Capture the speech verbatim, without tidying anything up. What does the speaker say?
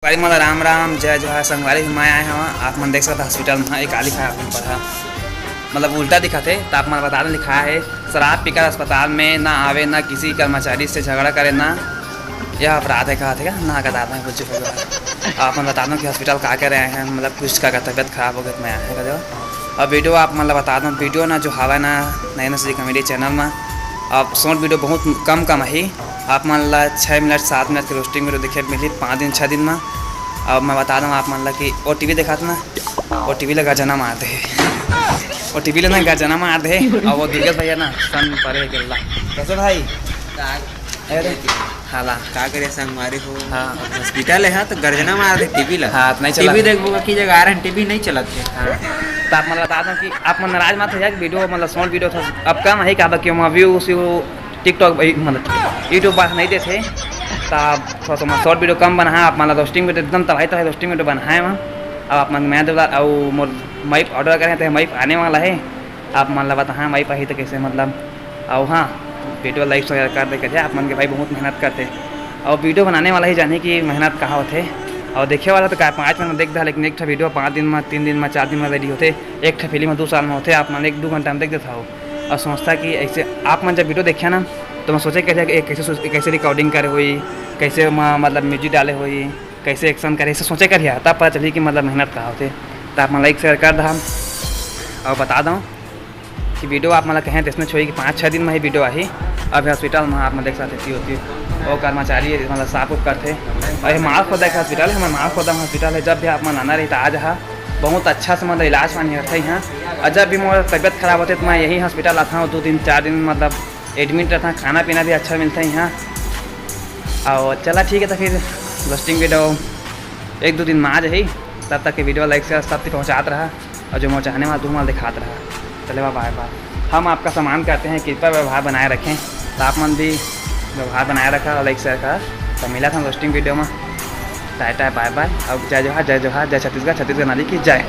संगवारी मन ला राम राम, जय जोहार। संगवारी, मैं आए हवं, आप मन देख सकत हव hospital में एक का लिखाय हे अपन ऊपर ह, मतलब उल्टा दिखत हे, त आप मन ला बता दें लिखाय हे, शराब पीकर अस्पताल में ना आवे, ना किसी कर्मचारी से झगड़ा करे, ना यह अपराध है कहत हे का, ना गदार में कुछ होगा। आप मन ला बता दें कि hospital का करे आए हन, मतलब कुछ का, का तबीयत खराब हो गई त मैं आए हवं का। अब video आप मन ला बता दें, video ना जो हवय ना नैना श्री comedy channel में, अब short video बहुत कम कम आही, आप मन ला छः मिनट सात मिनट के roasting video देखे मिलही पाँच दिन छः दिन में। अब मैं बता दें आप मन ला कि ओ टीवी देखात ना, ओ टीवी ला गजना मार दे, ओ टीवी ला ना गजना मार दे। और वो दुर्गेश भैया ना सन परे हे गेल्ला। कैसे भाई? अरे हाला। का करे संगवारी हो? हाँ। Hospital हे, हाँ, तो गर्जना मार दे टीवी ला। हाँ, तो नहीं चला। टीवी देखबो का की जगह आ रहे हैं, टीवी नहीं चलत हे। हाँ। तो आप मन ला बता दें कि आप मन नाराज मत हो जाए, video मतलब short video था, अब कम है का, बाकी हम views, view, TikTok भाई, मतलब YouTube पर नहीं देते, तो आप थोड़ा सा short video कम बना है, आप मन ला roasting video एकदम तबाही तबाही roasting video बनाए हम। अब आप मन मैं दे और मोर mic order करे हैं, तो mic आने वाला है। आप मन ला बता, हाँ, mic आही तो कैसे मतलब, और हाँ, video like share कर दे करिए, आप मन के भाई बहुत मेहनत करते। और video बनाने वाला ही जाने कि मेहनत कहाँ होते। और देखे वाला तो का पाँच मिनट देख दा, लेकिन एक ठा video पाँच दिन में, तीन दिन में, चार दिन में ready होते, एक ठा film दो साल में होते, आप मन एक दो घंटा में देख देता हो। और सोचता कि ऐसे आप मन जब video देखिया ना, तो मैं सोचे कैसे, कैसे, कैसे recording करे होई, कैसे म-, मतलब music डाले होई, कैसे action करे, ऐसे सोचे करिया, तब पता चली कि मतलब मेहनत कहाँ होते। तो आप मन like share कर दा और बता दो कि video आप मन ला कहें तो इसने छोड़ी कि पाँच छः दिन में ही video आही। अब hospital में आप मन देख सकते हो, वो कर्मचारी मतलब साफ उफ करते। और ये मालखोदा के hospital है, हमारे मालखोदा में hospital है, जब भी आप मन आना रही तो आ जहा। बहुत अच्छा से मतलब इलाज पानी करते हैं। और जब भी मोर तबीयत खराब होते तो मैं यही hospital आता हूँ, दो दिन चार दिन मतलब admit रहता हूँ, खाना पीना भी अच्छा मिलता है यहाँ। और चला ठीक है, तो फिर roasting video एक दो दिन में आ जाही, तब तक के video like share सब तक पहुँचात रहा। और जो मोर चाहने वाला तुम वाला दिखात रहा। चले बा, बाय बाय। हम आपका सम्मान करते हैं, कृपया व्यवहार बनाए रखें। तो आप मन भी व्यवहार बनाए रखा और like share करा। तो मिला था roasting video में। टाटा बाय बाय। अब जय जोहार, जय जोहार, जय छत्तीसगढ़, छत्तीसगढ़ नारी की जय।